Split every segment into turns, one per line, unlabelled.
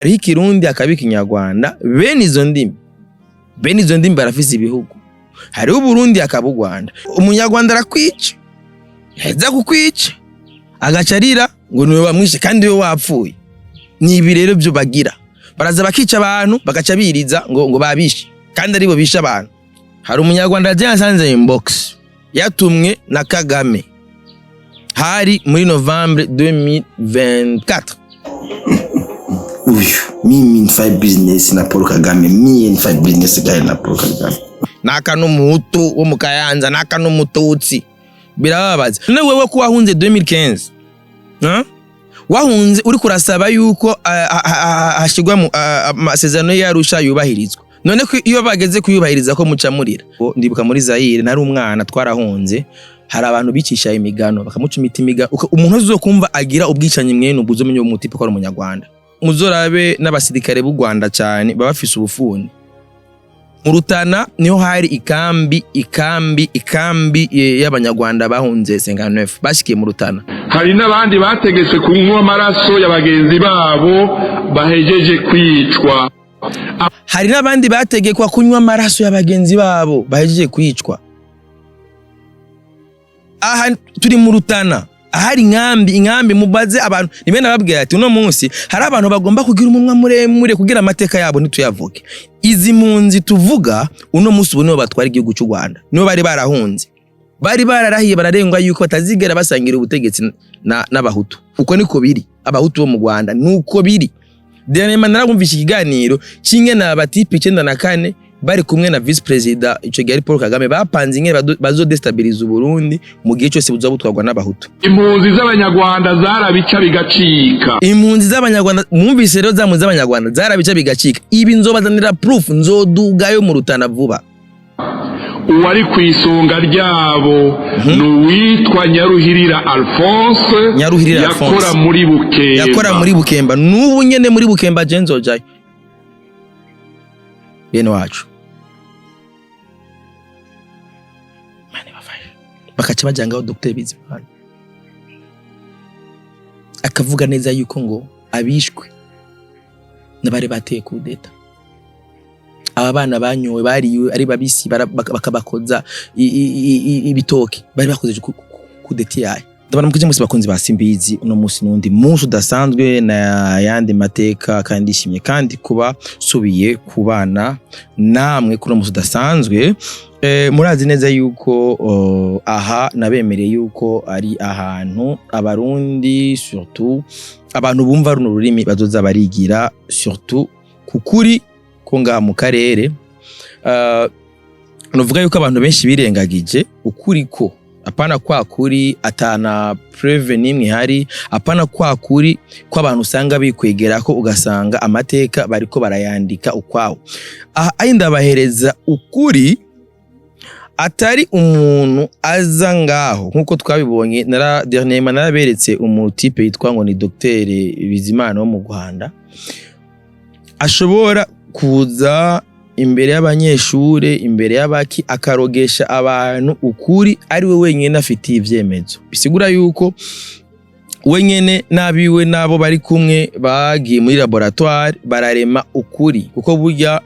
Hariho Ikirundi, hakaba Ikinyarwanda. Bene izo ndimi barafise ibihugu. Hariho Uburundi, hakaba u Rwanda. Umunyarwanda arakwica, yaheza kukwica agaca arira ngo niwe wamwishe kandi we wapfuye. Ni ibi rero byo bagira, baraza bakica abantu, bagaca biriza ngo babishe kandi aribo bishe abantu. Hari Umunyarwanda yaje yasanze inbox, yatumwe na Kagame, hari muri Novembre 2024.
Uyu me fight business na Paul Kagame, me and fight business guy na Paul Kagame.
Naka n'Umuhutu wo mu Kayanza, naka n'Umututsi. Birababaza. None wewe ko wahunze 2015, huh? Wahunze uri kurasaba yuko hashirwa mu amasezerano y'Arusha yubahirizwa. None ko iyo bageze kuyubahiriza ko muca murira? Ndibuka muri Zaire, nari umwana, twarahunze, hari abantu bicisha imigano, bakamucumita imigano. Umuntu uzokumva agira ubwicanyi mwene ubwo, uzomenye uwo mutipe ko ari Umunyarwanda. Muzorabe n'abasirikare b'u Rwanda cyane baba bafise ubufuni. Mu Rutana niho hari ikambi y'Abanyarwanda bahunze 59, bashikiye mu Rutana.
Hari n'abandi bategetswe kunywa amaraso ya bagenzi babo bahejeje kwicwa.
Hari n'abandi bategekwa kunywa amaraso ya bagenzi babo bahejeje kwicwa. Aha turi mu Rutana, ahari inkambi. Mubaze abantu nimwe nababwira ati uno munsi hari abantu bagomba kugira umunwa muremure kugira amateka yabo ntituyavuge. Izi mpunzi tuvuga uno munsi ubu nibo batwara igihugu cy'u Rwanda, nibo bari barahunze, bari bararahiye bararengwa yuko batazigera basangira ubutegetsi n'Abahutu. Uko niko biri, Abahutu bo mu Rwanda nuko biri. Dernièrement narabumvishe ikiganiro cy'ingene abatipe 94 bari kumwe na vice président ico gihe ari Paul Kagame, bapanze ingene bazodestabiliza Uburundi mu gihe cyose buzoba butwarwa n'Abahutu.
Impunzi z'Abanyarwanda zarabica bigacika.
Impunzi z'Abanyarwanda, mwumvise rero, za mpunzi z'Abanyarwanda zarabica bigacika. Ibi nzobazanira proof, nzodugayo mu Rutana vuba.
Uwari ku isonga ryabo ni uwitwa Nyaruhirira Alphonse.
Nyaruhirira
yakora
Alphonse.
muri Bukemba.
Yakora muri Bukemba. N'ubu nyene muri Bukemba je nzojayo. Bene wacu, Imana ibafashe. Bakaca baja ngaho, Dr Bizimana akavuga neza yuko ngo abishwe n'abari bateye kudeta, aba bana banyowe, bariwe ari babisi, bakabakoza ibitoki, bari bakoze kudeta yayo. Ndabona mukije musi bakunzi ba Simbizi. Uno musi n'undi munsi udasanzwe na yandi mateka, kandi ndishimye kandi kuba subiye kubana namwe kuri uno munsi udasanzwe. Murazi neza yuko aha nabemereye yuko ari ahantu Abarundi, surtout abantu bumva runo rurimi, bazoza barigira surtout kukuri ko ngaha mu karere. Nuvuga yuko abantu benshi birengagije ukuri, ko apana kwa kuri atana preuve n'imwe ihari, apana kwa kuri ko abantu usanga bikwegera ko ugasanga amateka bariko barayandika ukwawo. Aha ayi ndabahereza ukuri atari umuntu aza ngaho nkuko twabibonye. Nara dernièrement naraberetse umutipe yitwa ngo ni Dr Bizimana wo mu Rwanda, ashobora kuza imbere y'abanyeshure, imbere y'abaki, akarogesha abantu ukuri ari we wenyine afitiye ivyemezo. Bisigura yuko wenyene n'abiwe n'abo bari kumwe bagiye muri laboratoire bararema ukuri, kuko burya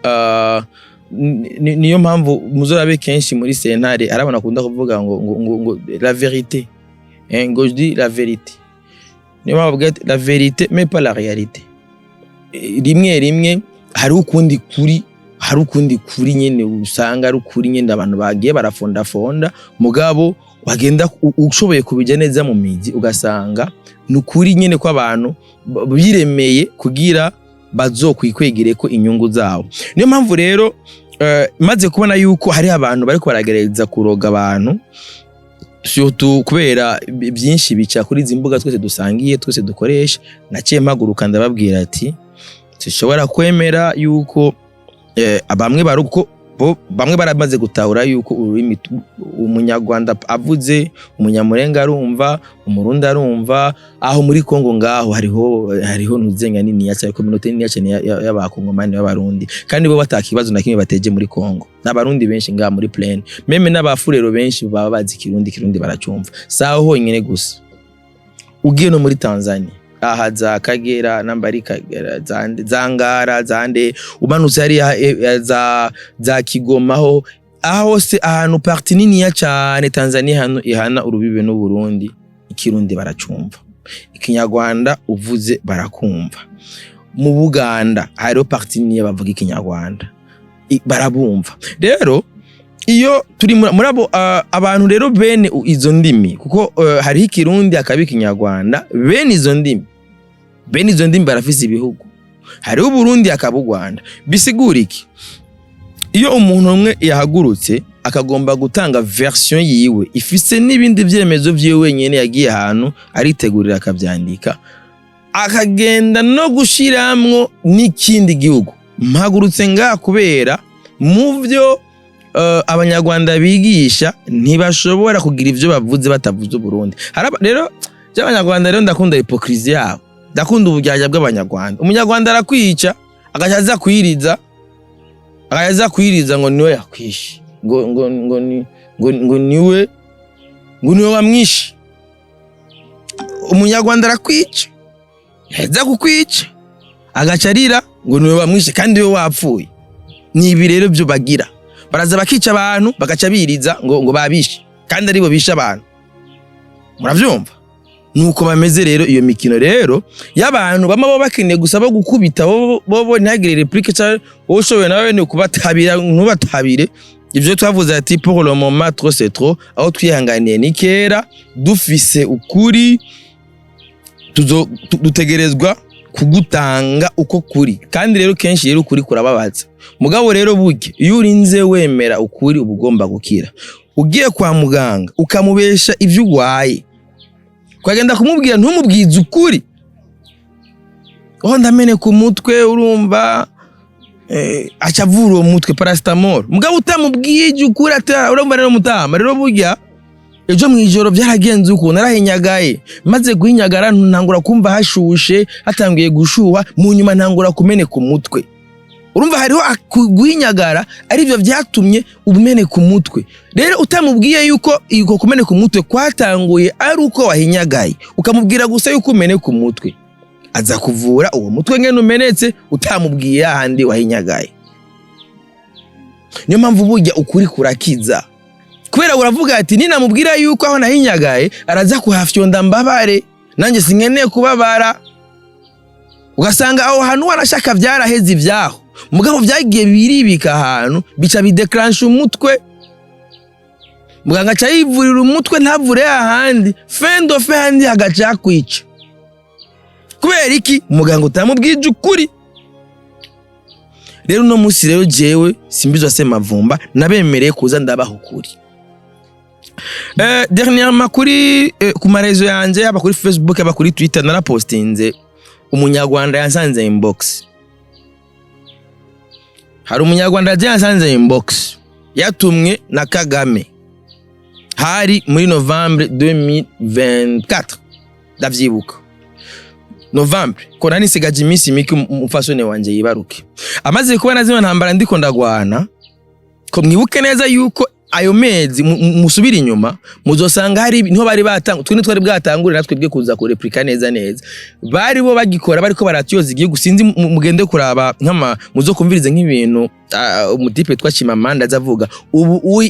niyo mpamvu muzorabe kenshi muri sentare arabona akunda kuvuga ngo la vérité, ngo je dis la vérité. Niyo mpamvu bavuga ati la vérité mais pas la réalité. Rimwe rimwe hariho ukundi kuri, hari ukundi kuri nyene usanga ari ukuri nyene abantu bagiye barafondafonda, mugabo wagenda ushoboye kubija neza mu mizi, ugasanga ni ukuri nyene ko abantu biremeye kugira bazokwikwegere ko inyungu zabo. Niyo mpamvu rero maze kubona yuko hari abantu bariko baragerageza kuroga abantu, surtout kubera byinshi bica kuri izi mbuga twese dusangiye, twese dukoresha, naciye mpaguruka ndababwira ati sishobora kwemera yuko bamwe baruko bo bamwe baramaze gutahura yuko ururimi Umunyarwanda avuze, Umunyamurenga arumva, Umurundi arumva. Aho muri Kongo ngaho hariho ntuzenya nini ya cyane, communauté nini cyane y'Abakongomani b'Abarundi, kandi bo batakibazo na kimwe bateje muri Kongo. N'Abarundi benshi ngaha muri plaine, même n'Abafurero benshi baba bazi Kirundi, Kirundi baracumva. Saho honyine gusa, ugiye no muri Tanzania. Aha za Kagera, namba ari Kagera, za Ngara, zande, umanutse hariya za Kigoma, ho aho hose, ahantu partie niniya cane Tanzania hano ihana urubibe n'u Burundi, Ikirundi baracumva, Ikinyarwanda uvuze barakumva. Mu Buganda hariho partie niniya bavuga Ikinyarwanda, barabumva. Rero iyo turi muri abo abantu rero bene izo ndimi, kuko hariho Ikirundi, hakaba Ikinyarwanda, bene izo ndimi barafise ibihugu. Hariho Uburundi, hakaba u Rwanda. Bisigura iki? Iyo umuntu umwe yahagurutse akagomba gutanga version yiwe ifise n'ibindi vyemezo vyiwe wenyene, yagiye ahantu aritegurira, akavyandika, akagenda no gushiramwo n'ikindi gihugu, mpagurutse ngaha kubera mu vyo Abanyarwanda bigisha ntibashobora kugira ivyo bavuze batavuze Uburundi. Rero by'Abanyarwanda rero, ndakunda hypocrisie yabo, ndakunda uburyarya bw'Abanyarwanda. Umunyarwanda arakwica, agaca aza kwiriza, agaca aza kwiriza ngo niwe yakwishe, ngo ni ngo niwe, ngo niwe wamwishe. Umunyarwanda arakwica, yaheza kukwica agaca arira ngo niwe wamwishe kandi we wapfuye. Ni ibi rero byo bagira, baraza bakica abantu, bagaca biriza ngo babishe kandi aribo bishe abantu. Muravyumva nuko bameze. Rero iyo mikino rero y'abantu bama bo bakeneye gusa bo gukubita, bo ntihagire réplique, cyangwa wowe ushoboye nawe ni ukubatabira, ntubatabire. Ivyo twavuze ati pour le moment, trop c'est trop. Aho twihanganiye ni kera, dufise ukuri dutegerezwa kugutanga uko kuri. Kandi rero kenshi rero ukuri kurababaza. Mugabo rero burya iyo urinze wemera ukuri, uba ugomba gukira. Ugiye kwa muganga ukamubesha ivyo urwaye, ukagenda kumubwira ntumubwize ukuri, oh ndameneka umutwe, urumva aca avura uwo mutwe paracetamol, mugabo utamubwiye ivyo ukuri ata urumva. Rero mutama, rero burya ejo mw'ijoro byaragenze uku, narahinyagaye, maze guhinyagara ntangura kumva hashushe, hatangiye gushuha, mu nyuma ntangura kumeneka umutwe. Urumva hariho guhinyagara, arivyo vyatumye umeneka umutwe. Rero utamubwiye yuko uko kumeneka umutwe kwatanguye ari uko wahinyagaye, ukamubwira gusa yuko umeneka umutwe, aza kuvura uwo mutwe ngene umenetse, utamubwiye ahandi wahinyagaye. Niyo mpamvu burya ukuri kurakiza, kubera uravuga ati ninamubwira yuko aho nahinyagaye araza kuhafyonda mbabare, nanjye sinkeneye kubabara. Ugasanga aho hantu warashaka vyaraheze ivyaho, mugabo vyagiye biribika ahantu, bica bideclenche umutwe. Muganga aca yivurira umutwe, ntavure ahandi fendo fe handi hagaca hakwica. Kubera iki? Muganga utamubwije ukuri. Rero uno munsi rero jewe Simbizwa Semavumba nabemereye kuza ndabaha ukuri. Dernièrement kuri ku ma réseaux yanje, yaba kuri Facebook, yaba kuri Twitter, narapostinze Umunyarwanda yansanze inbox. Hari Umunyarwanda yaje yansanze inbox, yatumwe na Kagame. Hari muri novembre 2024, ndavyibuka novembre ko nari nsigaje iminsi mike umufasone wanje yibaruke. Amaze kubona zino ntambara ndiko ndagwana, ko mwibuke neza yuko ayo mezi musubira inyuma muzosanga hari niho bari batanga, twe ntitwari bwatangure natwe bwe kuza kureplika neza neza, bari bo bagikora, bariko baratyoza igihugu. Sinzi, mugende kuraba nk'ama muzokumvirize nk'ibintu umutipe twa Chimamanda azavuga ubu uyi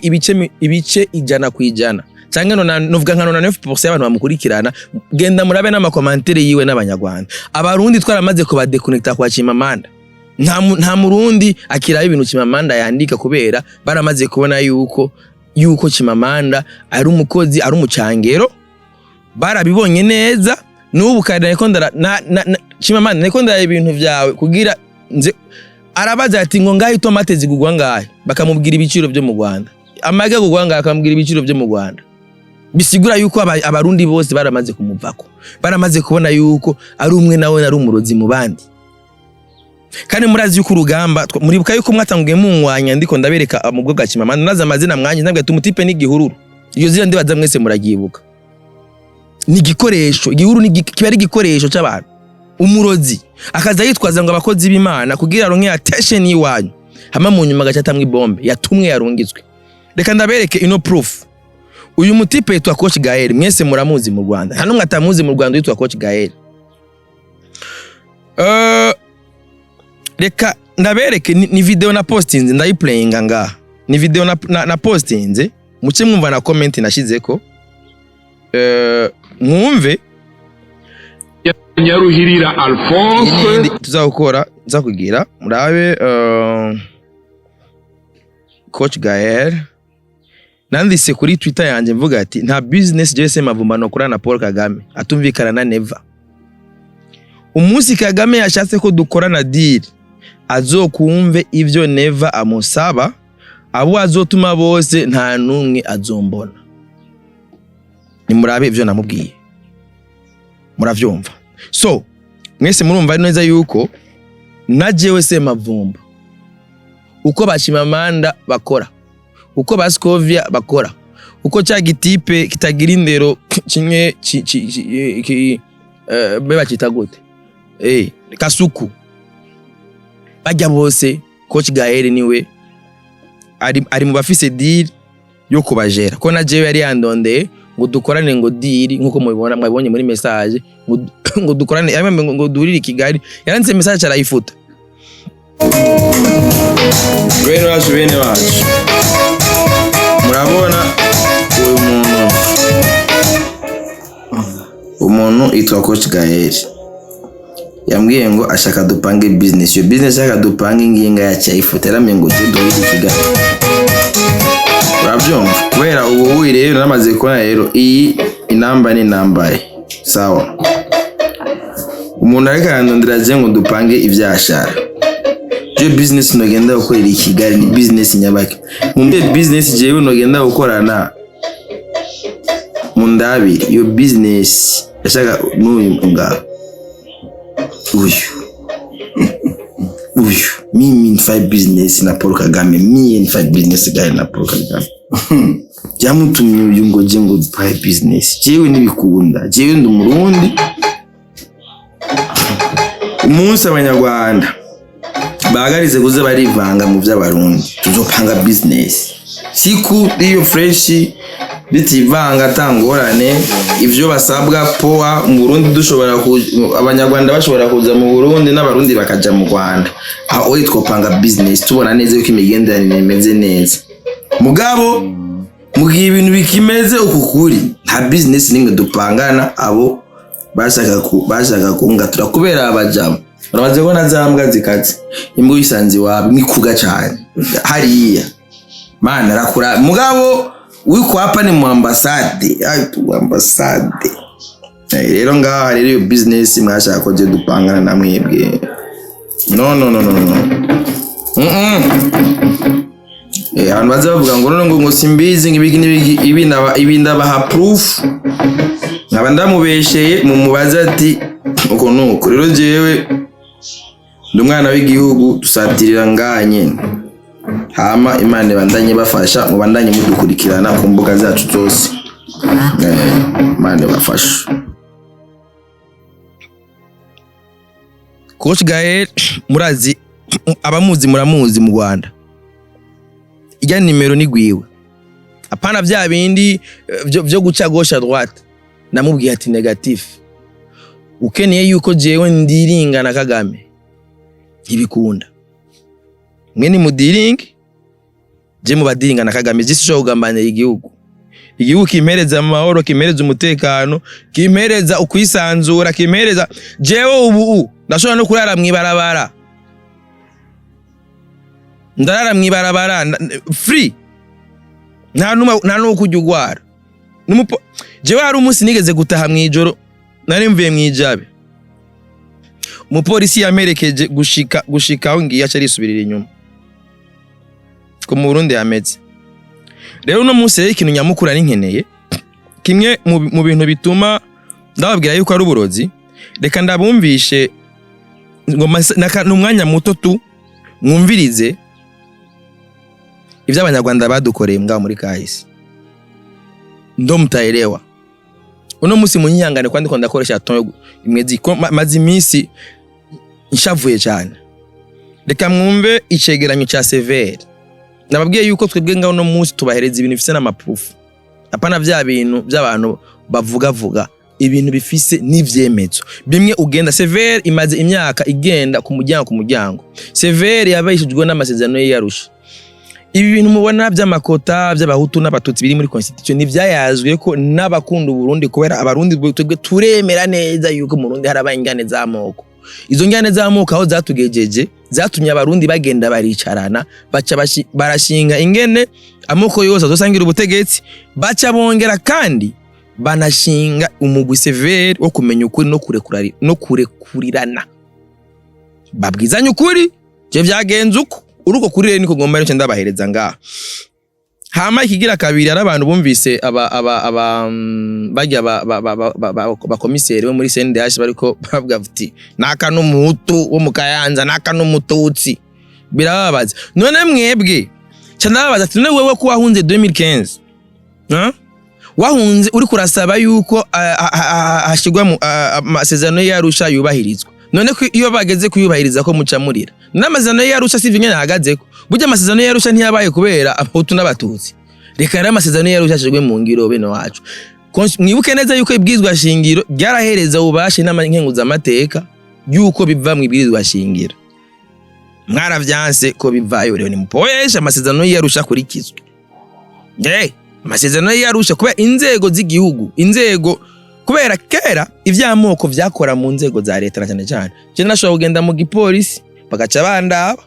ibice 100% canke nona novuga nka 99% y'abantu bamukurikirana. Genda murabe n'ama commentaires yiwe n'Abanyarwanda. Abarundi twaramaze kubadéconnecta kwa Chimamanda. Nta Murundi akiraba ibintu Chimamanda yandika, kubera baramaze kubona yuko Chimamanda ari umukozi, ari umucangero. Barabibonye neza. N'ubu kare nariko ndara na Chimamanda, nariko ndaraba ibintu vyawe kugira nze. Arabaza ati ngo ngahe itomate zigugwa ngahe? Bakamubwira ibiciro vyo mu Rwanda. Amagi agugwa ngahe? Bakamubwira ibiciro vyo mu Rwanda. Bisigura yuko Abarundi bose baramaze kumuvako, baramaze kubona yuko ari umwe nawe ari umurozi mu bandi. Kandi murazi yuko urugamba muribuka yuko mwatanguye munwanya, ndiko ndabereka mu bwo bwa Chimamanda, naza amazina mwanya ntabwo ati umutipe n'igihururu. Iyo zina ndibaza mwese muraryibuka. Ni igikoresho, igihuru ni kiba ari igikoresho c'abantu. Umurozi akaza yitwaza ngo abakozi b'Imana kugira aronke attention y'iwanyu, hama mu nyuma agaca atamwa ibombe yatumwe, yarungitswe. Reka ndabereke ino proof. Uyu mutipe yitwa Coach Gael, mwese muramuzi mu Rwanda, nta n'umwe atamuzi mu Rwanda yitwa Coach Gael. Reka ndabereke ni video na postinze, ndayiplayinga ngaha. Ni video na postinze, muce mwumva na comment nashizeko, mwumve.
Nyaruhirira
Iyi
Alphonse.
N'iyindi tuzakora nza kugira murabe. Coach Gael, nanditse kuri Twitter yanjye mvuga ati: "Nta business jewe Semavumba nokorana na Paul Kagame atumvikana na Neva. Umunsi Kagame yashatse ko dukorana deal, azokumve ivyo Neva amusaba. Abo azotuma bose, nta numwe azombona." Nimurabe ivyo namubwiye, muravyumva. So mwese murumva neza yuko na jewe Semavumba, uko bashimamanda bakora, uko ba Scovia bakora, uko cya gitipe kitagira indero kimwe be bakita gute, Kasuku, bajya bose, Coach Gael niwe ari mu bafise deal yo kubajera, ko na jewe yari yandondeye ngo dukorane, ngo deal nkuko mubibona, mwabibonye muri message, ngo dukorane, yamwe ngo duhurire i Kigali. Yaranditse message arayifuta. Bene wacu, bene wacu, murabona uyu muntu,
Umuntu yitwa Coach Gael yambwiye ngo ashaka dupange business. Iyo business ashaka dupange, nginga yacu ayifoto, yarambwiye ngo tujye duhurire i Kigali. Urabyumva? Kubera ubu ubu rero namaze kubona rero iyi inamba ni inamba ye. Sawa, umuntu ariko arandondera aje ngo dupange ivyashara. Je business nogenda gukorera i Kigali ni business nyabaki? Mumbe business jewe nogenda gukorana, mundabire iyo business yashaka n'uyu ngaho, uyu mimi nfai business na Paul Kagame, me nfai business guy na Paul Kagame. Byamutumye uyu ngo je ngo dupaye business. Jewe ntibikunda, jewe ndi Umurundi. Umunsi Abanyarwanda bahagarize kuza barivanga mu by'Abarundi, tuzopanga business. Siku iyo fresh bitivanga, atangorane ivyo basabwa poa mu Burundi, dushobora Abanyarwanda bashobora kuza mu Burundi n'Abarundi bakaja mu Rwanda, aho oyi twopanga business tubona neza yuko imigenderanire imeze neza. Mugabo mu gihe ibintu bikimeze uku kuri, nta business nimwe dupangana. Abo bashaka kungatura kubera abajama, uramaze kubona za mbwa zikaze, imbwa uyisanze iwawe nikuga cyane hariya, mana arakura. Mugabo wiko hapa ni mu ambasade, ay tu ambasade. Rero ngaha rero iyo business mwashaka ko je dupangana na mwebwe, no, no, no, no, no. Abantu baza bavuga ngo none ngo simbizi, ngo ibiki n'ibiki, ibi ndaba, ibi ndabaha proof, nkaba ndamubesheye, mumubaze ati uko nuko. Rero jewe ndi umwana w'igihugu, dusatirira ngaha nyene. Hama Imana ibandanye bafasha, mubandanye mudukurikirana ku mbuga zacu zose. Imana ibafashe.
Coach Gael murazi, abamuzi muramuzi mu Rwanda. Ijya nimero ni gwiwe, apana vya bindi vyo guca gauche à droite. Namubwiye ati: "Négatif, ukeneye yuko jewe ndiringa na Kagame, ntibikunda. Mwe ni mudiringi, je mubadiringa na Kagame. Je sishobora kugambanira igihugu. Igihugu kimpereza amahoro, kimpereza umutekano, kimpereza ukwisanzura, kimpereza jewe ubu ndashobora no kurara mwibarabara, ndarara mwibarabara free, nta numwe, nta n'uwo kujya ugwara. Jewe hari umunsi nigeze gutaha mwijoro, nari mvuye mwijabe, umupolisi yamperekeje gushika aho ngiye, aca arisubirira inyuma." Ko mu Burundi hameze rero uno munsi. Rero ikintu nyamukuru ari nkeneye, kimwe mu bintu bituma ndababwira yuko ari uburozi, reka ndabumvishe ngo ni umwanya muto tu, mwumvirize ibyo Abanyarwanda badukoreye mbwa muri kahise, ndo mutaelewa. Uno munsi munyihangane kwa ndiko ndakoresha ton imwezi ko maze iminsi nshavuye cyane. Reka mwumve icegeranyo ca CVR. Nababwiye yuko twebwe ngaho uno munsi tubahereza ibintu bifise n'ama proof, apana vya bintu by'abantu bavuga vuga. Ibintu bifise n'ivyemezo bimwe. Ugenda CVR imaze imyaka igenda ku muryango ku muryango. CVR yabayishijwe n'amasezerano y'Arusha. Ibi bintu mubona by'amakota by'abahutu n'abatutsi biri muri constitution ntivyayazwe ko n'abakunda Uburundi, kubera abarundi twebwe turemera neza yuko mu Burundi harabaye ingane z'amoko. Izo ngane z'amoko aho zatugejeje, zatumye abarundi bagenda baricarana, baca barashinga ingene amoko yose azosangira ubutegetsi, baca bongera kandi banashinga umugwi CVR wo kumenya ukuri no kurekurirana, babwizanye ukuri. Je vyagenze uko uruko kuri rero niko ngomba nico ndabahereza ngaha. Hama ikigira kabiri, ari abantu bumvise aba barya ba bakomiseri bo muri CNDH bariko bavuga ati naka n'umuhutu wo mu Kayanza, naka n'umututsi, birababaza. None mwebwe ca ndababaza ati: none wewe ko wahunze 2015, huh? Wahunze uri kurasaba yuko hashirwa mu amasezerano y'Arusha yubahirizwa, none ko iyo bageze kuyubahiriza ko muca murira? N'amasezerano y'Arusha sivyo nyene ahagazeko. Burya amasezerano y'Arusha ntiyabaye kubera abahutu n'abatutsi. Reka rero amasezerano y'Arusha ashirwe mu ngiro, bene wacu. Mwibuke neza yuko ibwirizwa shingiro ryarahereza ububasha inama nkenguzamateka yuko biva mu ibwirizwa shingiro. Mwaravyanse ko bivayo. Rero nimupoeshe amasezerano y'Arusha akurikizwe. Amasezerano y'Arusha, kubera inzego z'igihugu, inzego, kubera kera ivy'amoko vyakora mu nzego za leta na cyane cyane. Je nashobora kugenda mu gipolisi bagaca bandaba,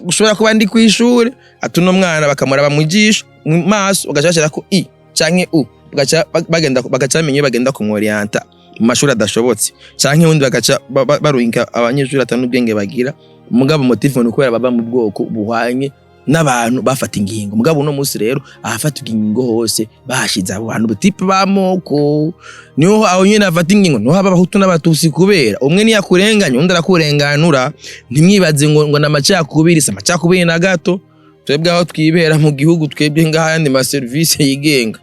ushobora kuba ndi kw'ishure, ati uno mwana bakamuraba mu jisho, mu maso, bagaca bashirako i canke u, bagaca bagenda, bagaca bamenya iyo bagenda kumworiyanta mu mashuri adashobotse, canke ubundi bagaca barungika abanyeshuri atanu ubwenge bagira. Mugabo motif ni ukubera bava mu bwoko buhwanye n'abantu bafata ingingo. Mugabo uno munsi rero ahafatirwa ingingo hose bahashize abo bantu butipe b'amoko, niho aho nyene hafata ingingo, niho haba abahutu n'abatutsi, kubera umwe niyakurenganya undi arakurenganura. Ntimwibaze ngo n'amacakubiri, si amacakubiri na gato. Twebwe aho twibera mu gihugu, twebwe ngaha ayandi ma service yigenga,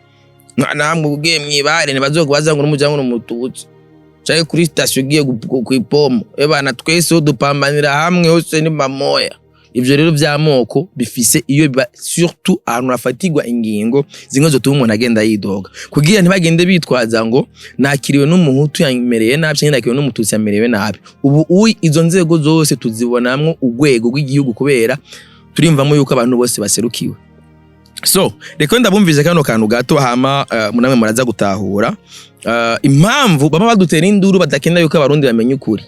namwe ugiye mwibare ntibazokubaza ngo n'umuryango n'umututsi, canke kuri station ugiye kw'ipomo ebana, twese dupambanira hamwe hose ni mamoya. Ivyo rero vy'amoko bifise iyo biba, surtout ahantu hafatirwa ingingo zimwe zotuma umuntu agenda yidoga, kugira ntibagende bitwaza ngo nakiriwe n'umuhutu yamereye nabi canke nakiriwe n'umututsi yamerewe nabi. Ubu uyi izo nzego zose tuzibonamwo urwego rw'igihugu, kubera turimvamo yuko abantu bose baserukiwe. So reka ndabumvise kano kantu gato, hama munamwe muraza gutahura impamvu baba badutera induru, badakenera yuko abarundi bamenya ukuri.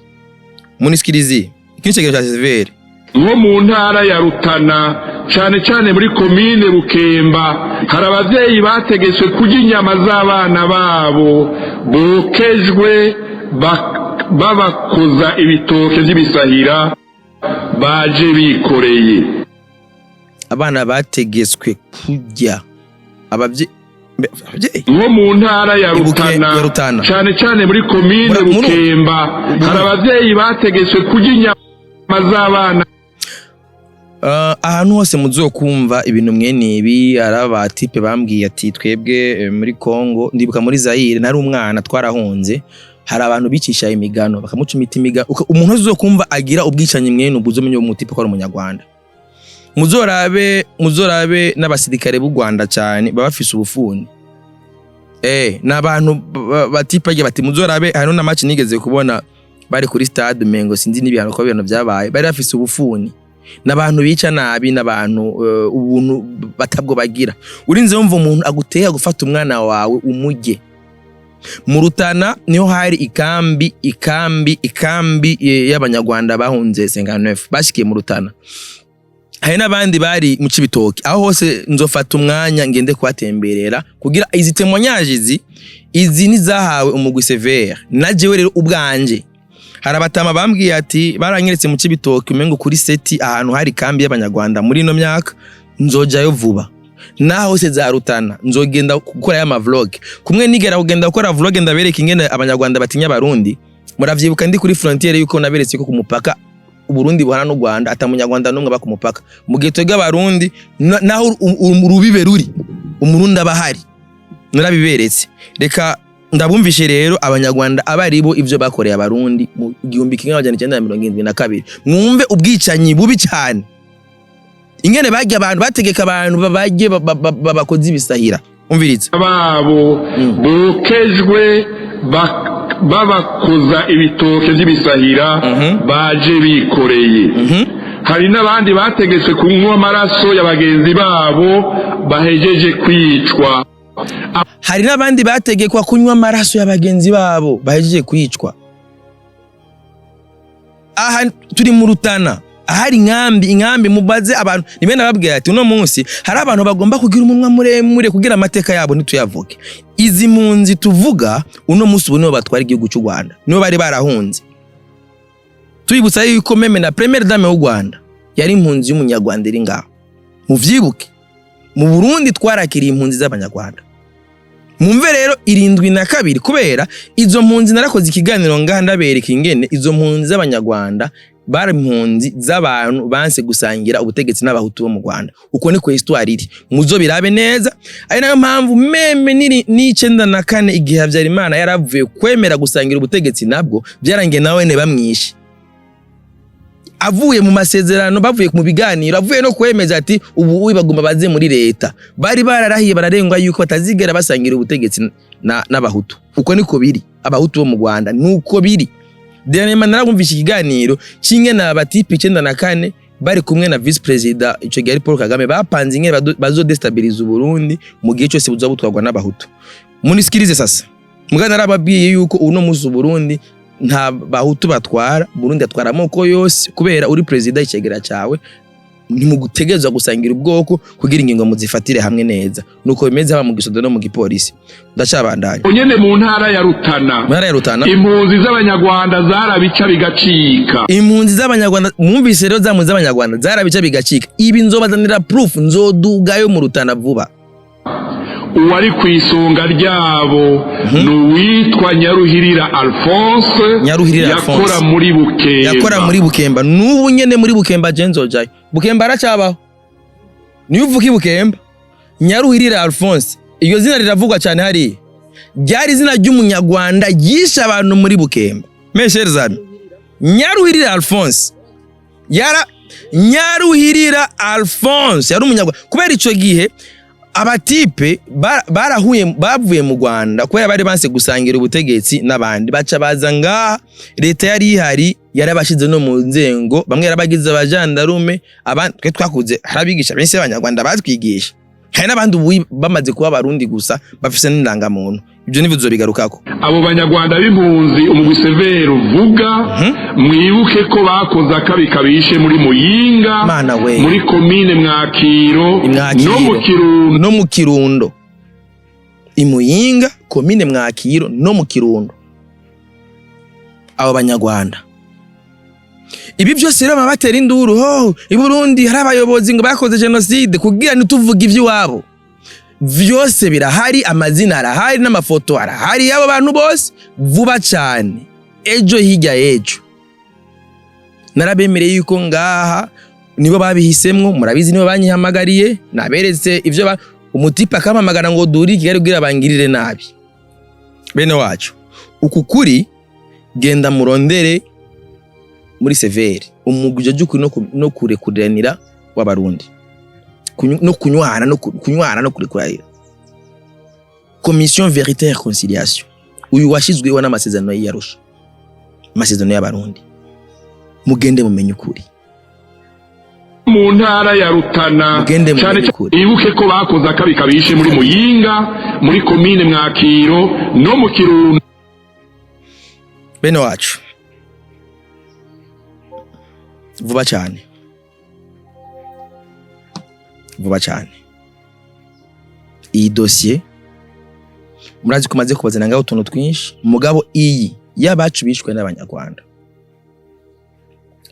Munisikirizi iki ni ca CVR.
Nko mu ntara ya Rutana, cyane cyane muri komine Bukemba, hari ababyeyi bategetswe kurya inyama z'abana babo bokejwe, babakoza ibitoke by'ibisahira baje bikoreye.
Abana bategetswe kurya, abavyeyi?
Nko mu ntara ya Rutana,
ya Rutana.
cyane cyane muri komine Bukemba, hari ababyeyi bategetswe kurya inyama z'abana.
Ahantu hose muzokumva ibintu mwene ibi, hari abatipe bambwiye ati twebwe muri Congo, ndibuka muri Zaire nari umwana, twarahunze, hari abantu bicisha imigano, bakamucumita imigano. Umuntu uzokumva agira ubwicanyi mwene ubwo, uzomenye uwo mutipe ko ari umunyarwanda. Muzorabe n'abasirikare b'u Rwanda cyane baba bafise ubufuni, n'abantu batipe bati muzorabe. Hariho na match nigeze kubona bari kuri stade, mengo sinzi n'ibihano ko ibintu byabaye, bari bafise ubufuni, n'abantu bica nabi, n'abantu ubuntu batabwo bagira. Urinze wumva umuntu aguteye gufata umwana wawe umurye. Mu Rutana niho hari ikambi y'abanyarwanda bahunze 59 bashikiye mu Rutana. Hari n'abandi bari mu Cibitoke. Aho hose nzofata umwanya ngende kubatemberera, kugira izi témoignages izi nizahawe umugwi CVR. Na jewe rero ubwanje hari abatama bambwiye ati baranyeretse mu Cibitoke, umengo kuri seti, ahantu hari kambi y'abanyarwanda muri ino myaka. Nzojayo vuba, naho hose za Rutana nzogenda gukora ya vlog kumwe nigera kugenda gukora vlog, ndabereka ingene abanyarwanda batinya abarundi. Muravyibuka ndi kuri frontière yuko naberetse ko ku mupaka Uburundi buhana n'u Rwanda ata munyarwanda n'umwe aba ku mupaka, mu gihe twebwe abarundi naho urubibe ruri umurundi aba ahari. Narabiberetse. Reka ndabumvishe rero abanyarwanda aba aribo ivyo bakoreye abarundi mu 1972, mwumve ubwicanyi bubi cyane, ingene barya abantu, bategeka abantu babajye babakoze ibisahira. Umviriza.
Babo bokejwe. Babakoza ibitoke by'ibisahira baje bikoreye. Hari n'abandi bategetswe kunywa amaraso ya bagenzi babo bahejeje kwicwa.
Hari n'abandi bategekwa kunywa amaraso ya bagenzi babo bahejeje kwicwa. Aha turi mu Rutana, ahari inkambi. Mubaze abantu nimwe nababwira ati uno munsi hari abantu bagomba kugira umunwa muremure kugira amateka yabo ntituyavuge. Izi mpunzi tuvuga uno munsi ubu nibo batwara igihugu cy'u Rwanda, nibo bari barahunze. Tuyibutsa yuko même na première dame w'u Rwanda yari impunzi y'umunyarwanda iri ngaho. Muvyibuke, mu Burundi twarakiriye impunzi z'abanyarwanda. Mumve rero, 72, kubera izo mpunzi narakoze ikiganiro ngaha ndabereka ingene izo mpunzi z'abanyarwanda bari impunzi z'abantu banse gusangira ubutegetsi n'abahutu bo mu Rwanda. Uko niko histoire iri, muzo birabe neza. Ari nayo mpamvu même n'94, igihe Habyarimana yaravuye kwemera gusangira ubutegetsi, nabwo byarangiye nawe ne bamwishe. Avuye mu masezerano, bavuye mu biganiro, avuye no kwemeza ati ubu uyu bagomba baze muri leta, bari bararahiye bararengwa yuko batazigera basangira ubutegetsi n'abahutu. Uko niko biri, abahutu bo mu Rwanda nuko biri. Dernièrement narabumvishe ikiganiro kimwe na batipe 94 bari kumwe na vice président ico gihe ari Paul Kagame, bapanze ingene bazodestabiliza Uburundi mu gihe cyose buzoba butwarwa n'abahutu. Munisikirize sasa, mugana narababwiye yuko uno musi Uburundi nta bahutu batwara, Burundi atwara amoko yose, kubera uri président icegera cawe ntimugutegerezwa gusangira ubwoko kugira ingingo muzifatire hamwe neza. Nuko bimeze haba mu gisodo no mu gipolisi. Ndacabandanya.
Nyene mu ntara ya Rutana,
mu ntara ya Rutana,
impunzi z'abanyarwanda zarabica bigacika.
Impunzi z'abanyarwanda, mwumvise rero, za mpunzi z'abanyarwanda zarabica bigacika. Ibi nzobazanira proof, nzodugayo mu Rutana vuba.
Uwari ku isonga ryabo ni uwitwa Nyaruhirira Alphonse.
Nyaruhirira
yakora
Alphonse.
muri Bukemba.
Yakora muri Bukemba. N'ubu nyene muri Bukemba, je nzojayo, Bukemba aracyabaho. Niyo uvuka i Bukemba, Nyaruhirira Alphonse, iryo zina riravugwa cyane hariya. Ryari izina ry'umunyarwanda yishe abantu muri Bukemba. Mes chers amis, Nyaruhirira Alphonse yara Nyaruhirira Alphonse yari umunyarwanda, kubera ico gihe abatipe barahuye bavuye mu Rwanda kubera bari banse gusangira ubutegetsi n'abandi, baca baza ngaha. Leta yari ihari yarabashize no mu nzengo, bamwe yarabagize abajandarume, abandi twe twakuze hari abigisha benshi b'abanyarwanda batwigisha, hari n'abandi ubu bamaze kuba abarundi gusa bafise n'indangamuntu. Ibyo nivyo tuzobigarukako.
Abo banyarwanda b'impunzi umugwi CVR uvuga, mwibuke ko bakoze akabi kabishe muri Muyinga,
Mana we.
muri komine Mwakiro,
Imwakiro.
no mu Kirundo.
No mu Kirundo, imuyinga, komine Mwakiro no mu Kirundo, abo banyarwanda. Ibi byose rero baba batera induru ho i Burundi hari abayobozi ngo bakoze jenoside kugira ntituvuge iby'iwabo. Vyose birahari, amazina arahari n'amafoto arahari y'abo bantu bose. Vuba cyane, ejo hirya y'ejo, narabemereye yuko ngaha nibo babihisemwo, murabizi, nibo banyihamagariye, naberetse ivyo umutipe akampamagara ngo duri Kigali kugira bangirire nabi. Bene wacu, uku kuri genda murondere muri CVR, umugwi ujejwe ukuri no kurekuriranira w'abarundi, no kunywana no kunywana no kurekuranira, commission vérité et réconciliation, uyu washyizweho n'amasezerano y'Arusha, amasezerano y'abarundi. Mugende mumenye ukuri.
Mu ntara ya Rutana,
Mugende
cyane
mumenye ukuri.
Ibuke ko bakoze akabi kabishe muri Muyinga, muri komine Mwakiro no mu Kirundo.
Bene wacu, vuba cyane, vuba cyane, iyi dosiye murazi ko maze kubazana ngaho utuntu twinshi. Mugabo iyi y'abacu bishwe n'abanyarwanda,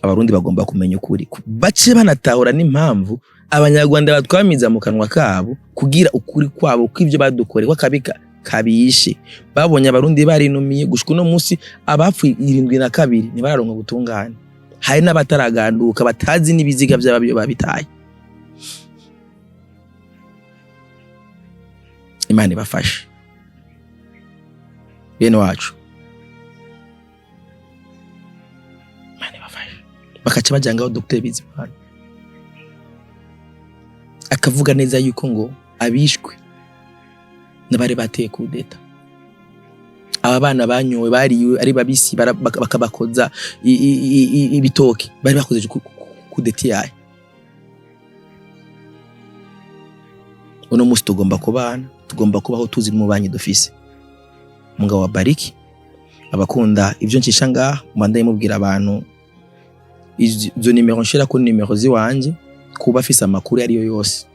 abarundi bagomba kumenya ukuri, bace banatahura n'impamvu abanyarwanda batwamiza mu kanwa kabo, kugira ukuri kwabo kw'ibyo badukoreye kw'akabi kabishe. Babonye abarundi barinumiye gushika uno munsi, abapfuye 72 ntibararonka ubutungane, hari n'abataraganduka batazi n'ibiziga by'ababyo babitaye. Imana ibafashe, bene wacu, Imana ibafashe. Bakaca bajya ngaho Dr Bizimana akavuga neza yuko ngo abishwe n'abari bateye kudeta. Abo bantu bose bishwe, Aba bana banyowe, bariwe ari babisi, bakabakoza ibitoke, bari bakoze kudeta yayo. Uno munsi tugomba kubana, tugomba kubaho tuzi n'umubanyi dufise. Mugabo wa bariki abakunda ivyo ncisha ngaha, mbandaye mubwira abantu izo nimero nshira ko nimero ziwanje, kuba afise amakuru ariyo yose,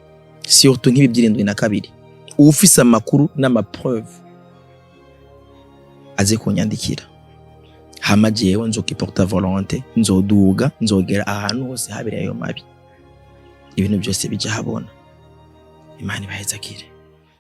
surtout nk'ibi 72, ufise amakuru n'ama preuve aze kunyandikira, hama jewe nzokiporta volonté, nzoduga, nzogera ahantu hose habereye ayo mabi, ibintu byose bija habona. Imana ibahezagire.